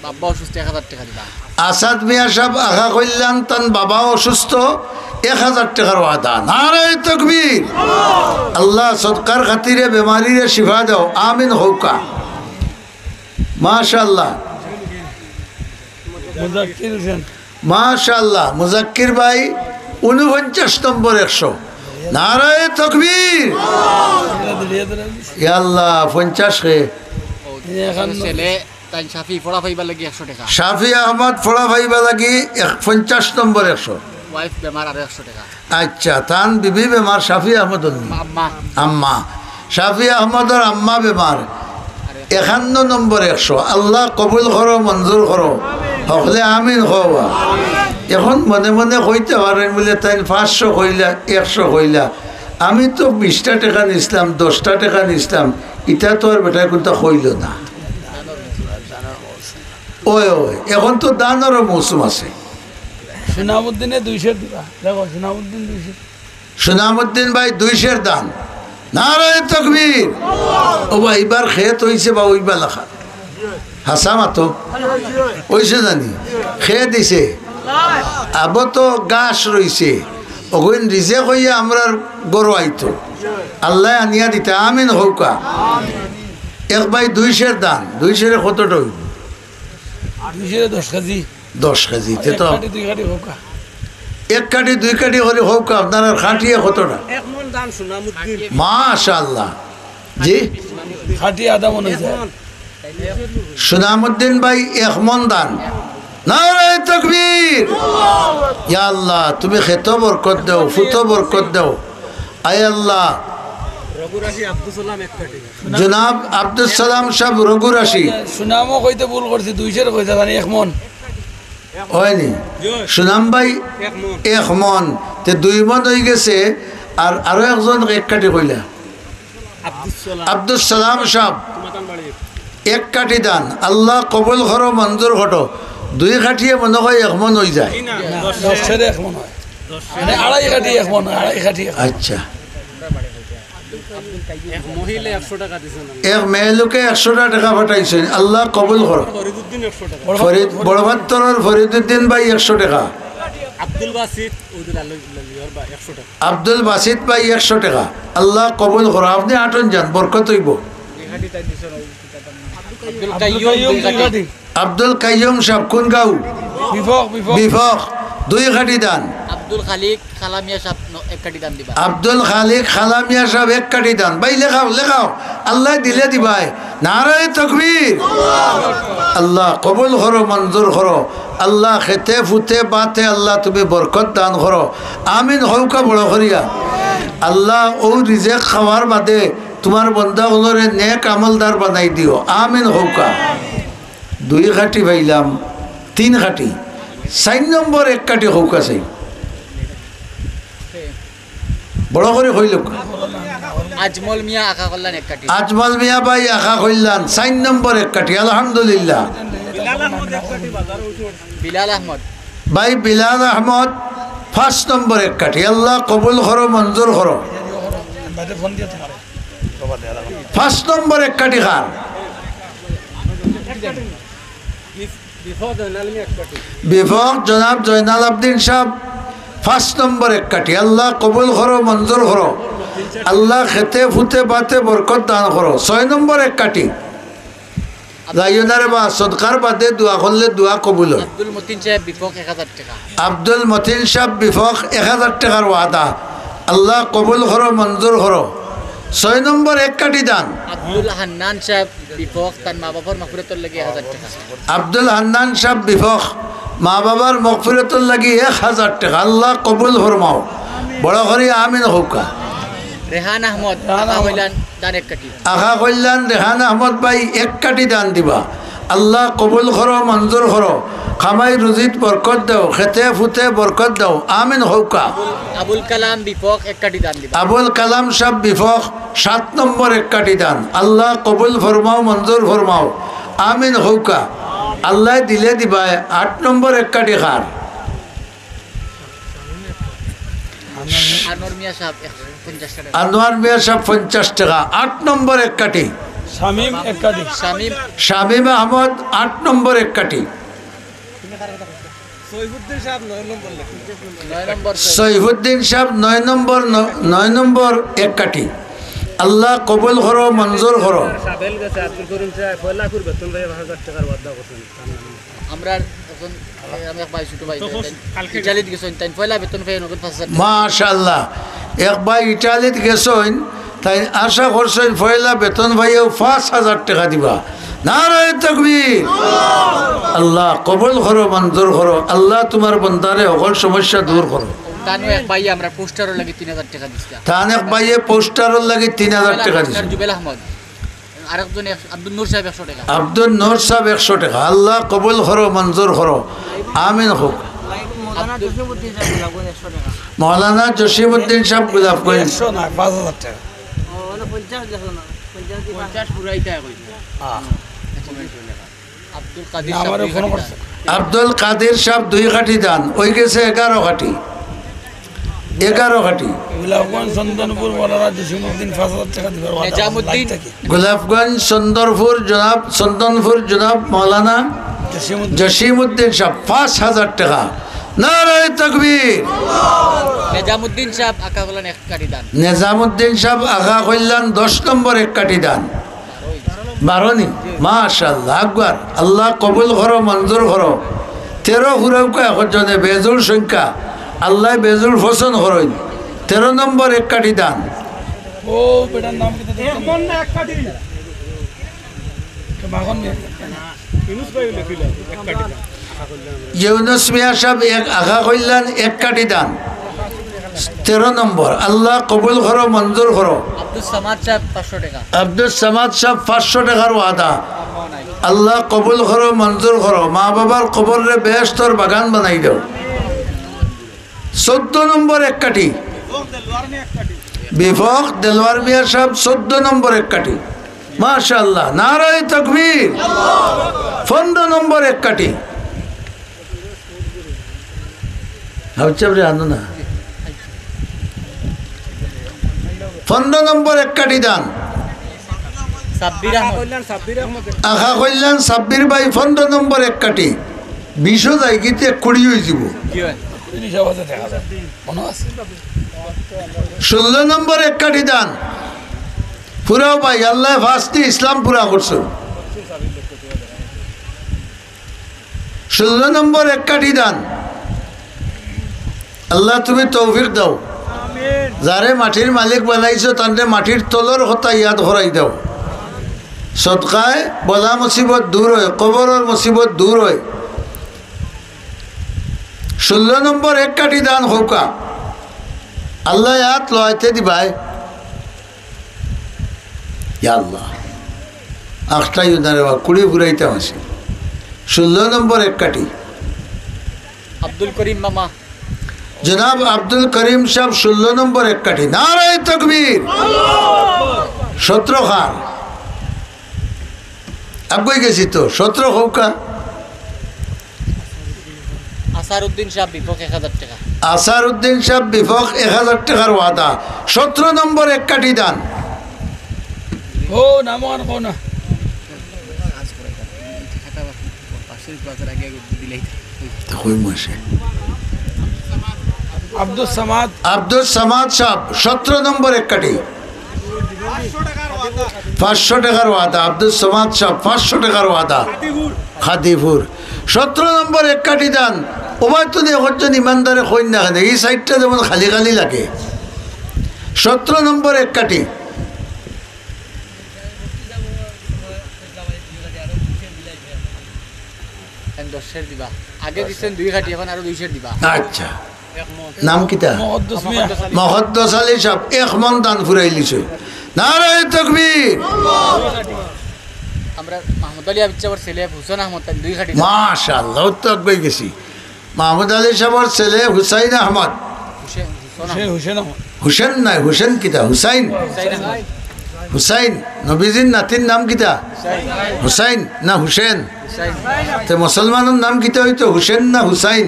বাবা অসুস্থ, এক হাজার টেকা দিবা। আসাদ মিয়া সাহেব আখা কইলান, তান বাবা অসুস্থ, এক হাজার টেকার ওয়াদা। নারায়ে তকবীর। আল্লাহ সদকার খাতিরে বেমারিরে শিফা দেও, আমিন কউক্কা। মাশাআল্লাহ। মুজাক্কির হোসেন। মাশাআল্লাহ, মুজাক্কির ভাই, ঊনপঞ্চাশ নম্বর একশো। নারায়ে তকবীর। ইয়া আল্লাহ, পঞ্চাশ কে। ছেলে তাইন শাফি পড়া পাইবার লাগি একশো টেকা। শাফি আহমদ পড়া পাইবার লাগি এক-, পঞ্চাশ নম্বর একশো। ওয়াইফ বেমার, আরো একশো টেকা। আচ্ছা, তান বিবি বেমার, শাফি আহমদ অইল নি? আম্মা। আম্মা। শাফি আহমদর আম্মা বেমার। একান্ন নম্বর একশো। আল্লাহ কবুল করো, মঞ্জুর করো। হকলে আমিন কওবা। এখন মনে মনে কইতা পারইন বুলে তাইন পাঁচশো কইলা, একশো কইলা। আমি তো বিশটা টেকা নিছলাম, দশটা টেকা নিছলাম, ইতা তো আর বেটায় কুনতা কইলো না। ওই, ওই, এখন তো দানরও মৌসুম আছে। সুনামুদ্দিনে দুইশো দিবা। দেখো, সুনামুদ্দিন দুইশো। সুনামুদ্দিন ভাই দুইশোর দান। নারায়ে তকবীর। ও ভাই, ইবার খেত অইছে বা অইবা লাখান? হাছা মাতো। অইছে জানি? খেত দিছে। আবো তো গাছ রইছে। অগুইন রিজেক অইয়া আমরার গরো আইতো। আল্লায় আনিয়া দিতা। আমিন কউক্কা। এক ভাই দুইশোর দান। দুইশোরে কতটা অইবো? দুইশোরে দশ কেজি। দশ কেজি, তে তো এক কাঠি, দুই কাঠি কউক্কা। এক কাঠি, দুই কাঠি করি কউক্কা, আপনারার কাঠিয়ে কতটা? এক মন দান সুনামুদ্দিন। মাশাআল্লাহ। জি? কাঠি আধা মন অইযায়। এক মন। সুনামুদ্দিন ভাই এক মন দান। নারায়ে তকবীর। ইয়া আল্লাহ, তুমি খেতো বরকত দেও, ফুতো বরকত দেও। আয় আল্লাহ। রঘুরাশি আব্দুস সালাম এক কাঠি। জনাব আব্দুস সালাম সাহেব রঘুরাশি। সুনামও কইতে ভুল করছি, দুইশোর কইতা জানি, এক মন। অয়নি? সুনাম ভাই এক মন। এক মন। তে দুই মন অইগেছে, আর আরো একজন এক কাঠি কইলা। আব্দুস সালাম। আব্দুস সালাম সাহেব। এক কাঠি দান। আল্লাহ কবুল করো, মঞ্জুর করো। দুই কাঠিয়ে মনে অয় এক মন অইযায়। না, দশ। দশের এক মন অয়। মানে আড়াই কাঠি এক মন অয়, আড়াই কাঠি এক মন। আচ্ছা। এক মহিলা একশো টেকা দিছইন। এক মেয়েলোকে একশো টেকা পাঠাইছইন, আল্লাহ কবুল করো। ফরিদুদ্দিন একশো টেকা। ফরিদ, বড়বাত্তরর ফরিদুদ্দিন ভাই একশো টেকা। আব্দুল বাসিত, ওই যে লাল, লাল, ইয়ার বা একশো টেকা। আব্দুল বাসিত ভাই একশো টেকা, আল্লাহ কবুল করো। আপনে আটন যান, বরকত অইবো। আব্দুল কাইয়ুম, দুই কাঠি। আব্দুল কাইয়ুম সাহেব কুন গাঁও? বিফক, বিফক। বিফক, দুই কাঠি দান। আব্দুল খালিক খালামিয়া সাহেব ন-, এক কাঠি দান দিবা। আব্দুল খালিক খালামিয়া সাহেব এক কাঠি দান। ভাই লেখাও, লেখাও। আল্লায় দিলে দিবায়। নারায়ে তকবীর। আল্লাহ কবুল করো, মঞ্জুর করো। আল্লাহ খেতে ফুতে বাতে আল্লাহ তুমি বরকত দান করো। আমিন কউক্কা বড় করিয়া। আল্লাহ অউ রিজেক খাওয়ার বাদে তুমার বন্দা অকলরে নেক আমলদার বানাই দিও। আমিন কউক্কা। দুই কাঠি পাইলাম, তিন কাঠি। চাইর নম্বর এক কাঠি কউক্কা চাই। বড় করি কইলাউক্কা। আজমল মিয়া আখা কইলান এক কাঠি। আজমল মিয়া ভাই আখা কইলান, চাইর নম্বর এক কাঠি, আলহামদুলিল্লাহ। বিলাল আহমদ। ভাই বিলাল আহমদ, পাঁচ নম্বর এক কাঠি, আল্লাহ কবুল করো, মঞ্জুর করো। পাঁচ নম্বর এক কাঠি কার? বিফক জনাব জয়নাল আবদিন সাহেব, পাঁচ নম্বর এক কাঠি। আল্লাহ কবুল করো, মঞ্জুর করো। আল্লাহ খেতে ফুতে বাতে বরকত দান করো। ছয় নম্বর এক কাঠি। যাইও না রে বা, সদকার বাদে দোয়া করলে দোয়া কবুল অয়। আব্দুল মতিন সাহেব বিফক এক হাজার টেকা। আব্দুল মতিন সাহেব বিফক এক হাজার টেকার ওয়াদা। আল্লাহ কবুল করো, মঞ্জুর করো। ছয় নম্বর এক কাঠি দান। আব্দুল হান্নান সাহেব বিপক্ষ, তান মা বাবার মাগফিরাতর লাগি এক হাজার টেকা। আব্দুল হান্নান সাহেব বিপক্ষ, মা বাবার মাগফিরাতর লাগি এক হাজার টেকা। আল্লাহ কবুল ফরমাও। বড় করি আমিন কউক্কা। রেহান আহমদ, রেহান আহমদ। কইলান দান এক কাঠি। আখা কইলান রেহান আহমদ ভাই এক কাঠি দান দিবা। আল্লাহ কবুল করো, মঞ্জুর করো। কামাই রুজিত বরকত দাও, খেতে ফুতে বরকত দাও। আমিন কউক্কা। আবুল কালাম বিপক্ষ এক কাঠি দান দিবা। আবুল কালাম সাহেব বিপক্ষ সাত নম্বর এক কাঠি দান। আল্লাহ কবুল ফরমাও, মঞ্জুর ফরমাও। আমিন কউক্কা। আল্লায় দিলে দিবায়। আট নম্বর এক কাঠি কার? আনোয়ার মিয়া সাহেব একশো পঞ্চাশ টেকা। আনোয়ার মিয়া সাহেব পঞ্চাশ টেকা। আট নম্বর এক কাঠি। শামীম এক কাঠি। শামীম। শামীম আহমদ আট নম্বর এক কাঠি। সৈফুদ্দিন সাহেব নয় নম্বর লেখা। নয় নম্বর। সৈফুদ্দিন সাহেব নয় নম্বর, ন-, নয় নম্বর এক কাঠি। আল্লাহ কবুল করো, মঞ্জুর করো। সাবেল গেছে আব্দুল করিম সাহেব, পয়লা কুর বেতন পাইয়া পাঁচ হাজার টেকার ওয়াদা করছেন। আমরা এখন, এ, আমি এক ভাই, ছোট ভাই, তো তাই ইটালিত গেছেন, তাই পয়লা বেতন পাইয়া নগদ পাঁচ হাজার টেকা। মাশাআল্লাহ। এক ভাই ইটালিত গেছেন, তাই আশা করছেন পয়লা বেতন পাইয়াও পাঁচ হাজার টেকা দিবা। নারায়ে তাকবীর। আল্লাহ কবুল করো, মঞ্জুর করো। আল্লাহ তুমার বন্দারে হকল সমস্যা দূর করো। তানু এক ভাই আমরা পোস্টারর লাগি তিন হাজার টেকা দিছিলাম। তান এক ভাইয়ে পোস্টারর লাগি তিন হাজার টেকা দিছে। জুবেল আহমদ। আরেকজন এক-, আব্দুল নূর সাহেব একশো টেকা। আব্দুল নূর সাহেব একশো টেকা। আল্লাহ কবুল করো, মঞ্জুর করো। আমিন কউক্কা। মৌলানা আব্দুল জসিমউদ্দিন সাহেব গোলাপগঞ্জ একশো টেকা। মৌলানা জসিমউদ্দিন সাহেব গোলাপগঞ্জ। একশো না, পাঁচ হাজার টেকা। ও, মানে পঞ্চাশ লেখো না, পঞ্চাশ দিবা। পঞ্চাশ পুরাইতা কইছে। হ্যাঁ। আব্দুল কাদির না, সাহেব আমারে দুই ফোন কাঠি করছে। দান। আব্দুল কাদির সাহেব দুই কাঠি দান, অই গেছে এগারো কাঠি। এগারো কাঠি। গোলাপগঞ্জ চন্দনপুর মৌলানা জসিমউদ্দিন পাঁচ হাজার টেকা দিবার ওয়াদা। নিজামুদ্দিন। গোলাপগঞ্জ চন্দনপুর জনাব, চন্দনপুর জনাব মৌলানা জসিমউদ্দিন। জসিমউদ্দিন সাহেব পাঁচ হাজার টেকা। নারায়ে তাকবীর। নিজামুদ্দিন সাহেব আখা কল্যাণ এক কাঠি দান। নিজামুদ্দিন সাহেব আখা কল্যাণ দশ নম্বর এক কাঠি দান। বারো নি? মাশাআল্লাহ, আকবার। আল্লাহ কবুল করো, মঞ্জুর করো। তেরো ফুরাউক্কা একজনে, বেজুড় সংখ্যা। আল্লায় বেজুড় পছন্দ করইন। তেরো নম্বর এক কাঠি দান। ও বেটার নাম কিতা? এক মন না এক কাঠি? তো মাখন নি? ইউনুস ভাই লেখিল, এক কাঠি দান। ইউনুস মিয়া সাহেব এক, আখা কল্যাণ এক কাঠি দান। তেরো নম্বর, আল্লাহ কবুল করো, মঞ্জুর করো। আব্দুস সামাদ সাহেব পাঁচশো টেকা। আব্দুস সামাদ সাহেব পাঁচশো টেকার ওয়াদা। আল্লাহ কবুল করো, মঞ্জুর করো। মা বাবার কবররে বেহেশতর বাগান বানাই দাও। চৌদ্দ নম্বর এক কাঠি। বিপক্ষ দেলোয়ার মিয়া সাহেব চৌদ্দ নম্বর এক কাঠি। মাশাআল্লাহ, নারায়ে তাকবীর। পনেরো নম্বর এক কাঠি। হাউচাবরে আনো না। পনেরো নম্বর এক কাঠি দান। সাব্বির আহমদ। আখা কল্যাণ সাব্বির ভাই পনেরো নম্বর এক কাঠি। বিশও যাইগিতে কুড়ি অইযিবো। জি ভাই। ষোলো নম্বর এক কাঠি দান। পুরাও ভাই, আল্লায় ফাস্টি ইসলাম পুরা করছো। ষোলো নম্বর এক কাঠি দান। আল্লাহ তুমি তৌফিক দাও। যারে মাটির মালিক বানাইছো, তানরে মাটির তলর কথা ইয়াদ করাই দাও। সদকায় বলা মুসিবত দূর অয়, কবরর মুসিবত দূর অয়। ষোলো নম্বর এক কাঠি দান কউক্কা। আল্লায় আত লওয়াইতে দিবায়। ইয়া আল্লাহ। আখটাই উদারে বা কুড়ি ফুরাইতাম আছে। ষোলো নম্বর এক কাঠি। আব্দুল করিম মামা। জনাব আব্দুল করিম সাহেব ষোলো নম্বর এক কাঠি। নারায়ে তাকবীর। সতেরো খান। আগুয়াই গেছি তো, সতেরো কউক্কা। আসার উদ্দিন সাহেব বিপক্ষ এক হাজার টেকা। আসার উদ্দিন সাহেব বিপক্ষ এক হাজার টেকার ওয়াদা। সতেরো নম্বর এক কাঠি দান। ও, নাম আর কও না। তা কই মাসে? আব্দুস সামাদ। আব্দুস সামাদ সাহেব, সতেরো নম্বর এক কাঠি। পাঁচশো টেকার ওয়াদা, আব্দুস সামাদ সাহেব, পাঁচশো টেকার ওয়াদা। খাদিপুর। সতেরো নম্বর এক কাঠি দান। ওবায় তো একজন ইমানদারে কইন না কেনে, ই সাইডটা যেমন খালি খালি লাগে। সতেরো নম্বর এক কাঠি। দশের দিবা। আগে দিচ্ছেন দুই খাটি, এখন আরো দুইশের দিবা। আচ্ছা, নাম কিতা? মকদ্দস আলী সাহেব এক মন দান ফুরাইলিছে। নারায়ে তকবীর। আমরা মাহমুদ আলী আবিদ সাহেবর ছেলে হুসেন আহমদ তাইন দুই খাটি। মাশাআল্লাহ, ও তো আগুয়াই গেছি। মাহমুদ আলী সাহেবর ছেলে হুসাইন আহমদ। হুসেন, হুসেন আহমদ। হুসেন নায়, হুসেন কিতা? হুসাইন। হুসাইন আহমদ। হুসাইন, নবীজির নাতির নাম কিতা? হুসাইন না হুসেন? হুসাইন। তে মুসলমানর নাম কিতা অইতো, হুসেন না হুসাইন?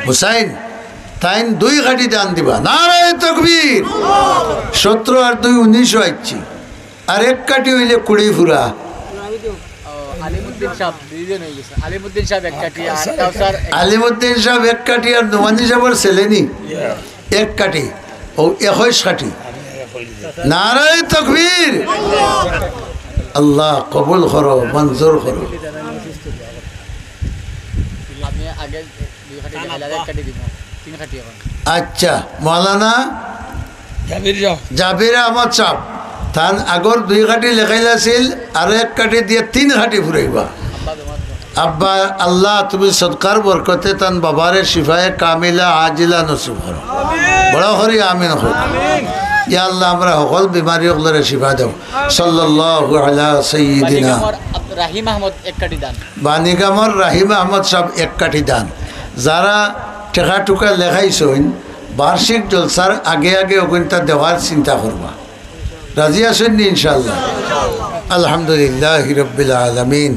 হুসাইন। তাইন দুই খাটি দান দিবা। নারায়ে তকবীর। সতেরো আর দুই উনিশও আইছি। আর এক খাটি অইলে কুড়ি ফুরা। ও, আলিমুদ্দিন সাহেব, দুইজন অই গেছে। আলিমুদ্দিন সাহেব এক খাটি, আর কাউসার এক আলিমুদ্দিন সাহেব এক খাটি, আর নোমানি সাহেবর ছেলে নি এক খাটি, ও একুশ খাটি। নারায়ে তকবীর। আল্লাহ কবুল করো, মঞ্জুর করো। আমি আগে দুই খাটি দেখাইলে আর এক খাটি দিব, তিন খাটি এখন। আচ্ছা, মাওলানা জাবির সাহেব। জাবির আহমদ সাহেব, তান আগর দুই খাটি লেখাইল আছিল, আরো এক খাটি দিয়া তিন খাটি ফুরাইবা। আব্বা, আল্লাহ, তুমি সদকার বরকতে তান বাবারে শিফায়ে কামিলা আজিলা নসিব করো। বড় করি আমিন কও। ইয়া আল্লাহ, আমরা হকল বিমারি অকলরে শিফা দেও। সাল্লাল্লাহু আলা সাইয়্যিদিনা। বানিগামর আব্দুর রাহিম আহমদ এক খাটি দান। বানিগামর রাহিম আহমদ সাহেব এক খাটি দান। যারা টেকা টুকা লেখাইছইন, বার্ষিক জলসার আগে আগে অগুইনতা দেওয়ার চিন্তা করবা। রাজি আছইন নি ইনশাআল্লাহ? আলহামদুলিল্লাহি রাব্বিল আলামিন।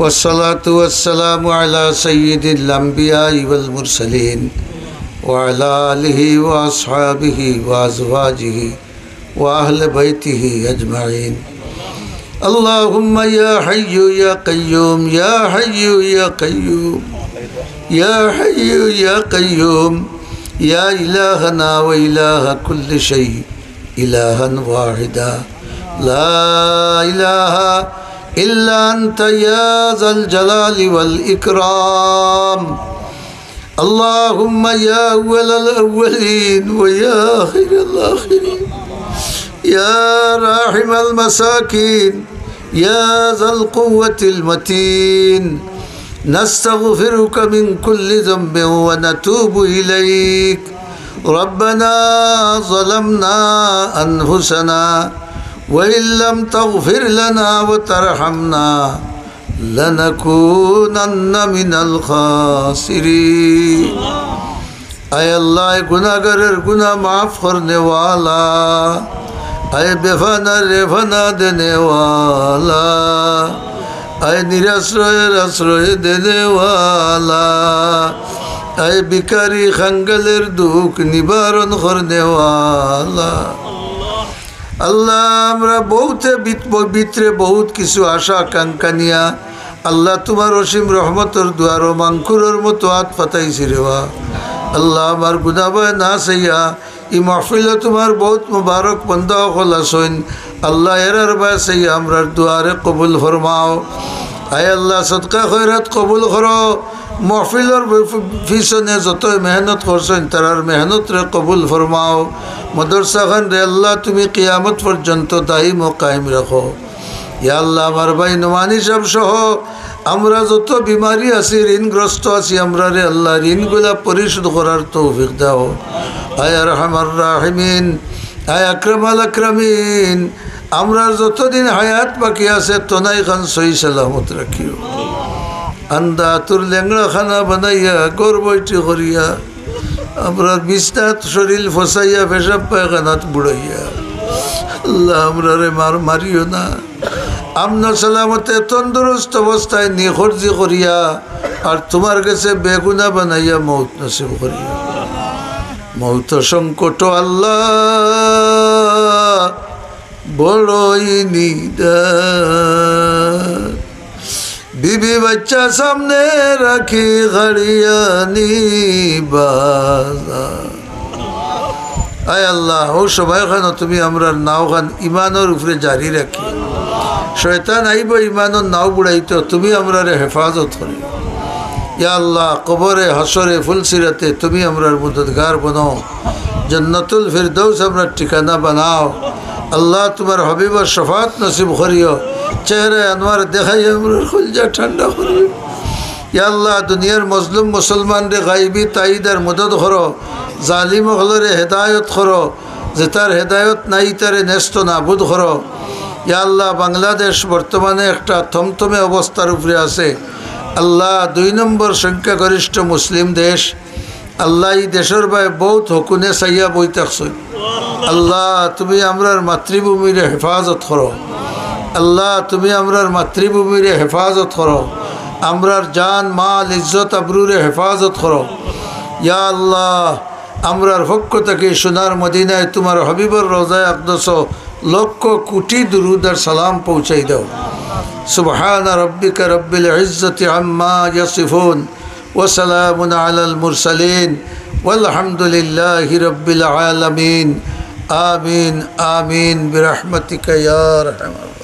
والصلاة والسلام على سيد الأنبياء والمرسلين وعلى آله وأصحابه وأزواجه وأهل بيته أجمعين. اللهم يا حي يا قيوم، يا حي يا قيوم، يا حي يا قيوم، يا إلهنا وإله كل شيء، إلها واحدا، لا إله إلا أنت يا ذا الجلال والإكرام. اللهم يا أول الأولين ويا آخر الآخرين، يا راحم المساكين، يا ذا القوة المتين، نستغفرك من كل ذنب ونتوب إليك. ربنا ظلمنا أنفسنا وإن لم تغفر لنا وترحمنا لنكونن من الخاسرين। আয় আল্লাহ, আয় গুনাহগারের গুনাহ মাফ করনেওয়ালা, আয় বেফানার রেফানা দেনেওয়ালা, আয় নিরাশ্রয়ের আশ্রয় দেনেওয়ালা, আয় ভিখারি খাঙ্গালের দুঃখ নিবারণ করনেওয়ালা। আল্লাহ, আমরা বউতে ভিত-, ভিতরে বউত কিছু আশা আকাঙ্ক্ষা নিয়া, আল্লাহ, তুমার অসীম রহমতর দুয়ারো মাংকুরর মতো আত পাতাইছি রেবা। আল্লাহ, আমার গুনাবায় না চাইয়া, ই মাহফিলো তুমার বউত মুবারক বন্দা অকল আছইন। আল্লাহ, এরার বায় চাইয়া আমরার দুয়ারে কবুল ফরমাও। আয় আল্লাহ, সদকা খয়রাত কবুল করো। মাহফিলর পি-, পিছনে যতই মেহনত করছইন, তারার মেহনতরে কবুল ফরমাও। মাদ্রাসাখানরে আল্লাহ, তুমি কিয়ামত পর্যন্ত দাইম ও কায়েম রাখো। ইয়া আল্লাহ, আমার ভাই নোমানি সাহেব সহ আমরা যত বিমারি আছি, ঋণগ্রস্ত আছি, আমরারে আল্লাহ ঋণগুলা পরিশোধ করার তৌফিক দাও। আয় আরহামার রাহিমিন, আয় আকরামাল আকরামিন, আমরার যতদিন হায়াত বাকি আছে, তনাই খান সহি সালামত রাখিও। আন্দা আতুর লেংড়া খানা বানাইয়া, ঘর বইটি করিয়া, আমরার বিছনাত শরীল ফসাইয়া, পেশাব পায়খানাত বুড়াইয়া, আল্লাহ, আমরারে মার মারিও না। আমন সালামতে তন্দুরুস্ত অবস্থায় নিখরজি করিয়া, আর তুমার গেছে বেগুনা বানাইয়া মউত নসিব করিও। মউত সংকট আল্লাহ, বড়ই নিদার। বিবি বাচ্চা সামনে রাখি গাড়িয়ানি বাজার। আয় আল্লাহ, অউ সময়খানো তুমি আমরার নাওখান ইমানর উপরে জারি রাখিও। শয়তান আইবো ইমানর নাও বুড়াইতো, তুমি আমরারে হেফাজত করিও। ইয়া আল্লাহ, কবরে, হাশরে, ফুলসিরাতে তুমি আমরার মদদগার বনো। জান্নাতুল ফিরদৌস আমরার ঠিকানা বানাও। আল্লাহ, তুমার হাবিবর শাফাআত নসিব করিও। চেহারায় আনোয়ার দেখাইয়া আমরার কলিজা ঠান্ডা করিও। ইয়া আল্লাহ, দুনিয়ার মজলুম মুসলমানরে গাইবি তাইদ আর মদদ করো, জালিম অকলরে হেদায়ত করো, যেতার হেদায়ত নাই তারে নেস্ত নাবুদ করো। ইয়া আল্লাহ, বাংলাদেশ বর্তমানে একটা থমথমে অবস্থার উপরে আছে। আল্লাহ, দুই নম্বর সংখ্যাগরিষ্ঠ মুসলিম দেশ। আল্লাহ, ই দেশর বায় বউত হকুনে চাইয়া বই থাকছইন। আল্লাহ, তুমি আমরার মাতৃভূমিরে হেফাজত করো। আল্লাহ, তুমি আমরার মাতৃভূমিরে হেফাজত করো। আমরার জান, মাল, ইজ্জত, আবরুরে হেফাজত করো। ইয়া আল্লাহ, আমরার পক্ষ থাকি সোনার মদিনায় তুমার হাবিবর রওজায়ে আকদসো লক্ষ কোটি দুরুদ আর সালাম পৌঁছাই দাও। সুবহানা রাব্বিকা রাব্বিল ইজ্জতি আম্মা ইয়াসিফুন, ওয়া সালামুন আলাল মুরসালিন, ওয়ালহামদুলিল্লাহি রাব্বিল আলামিন। আমিন, আমিন, বিরহমাতিকা ইয়া আরহামার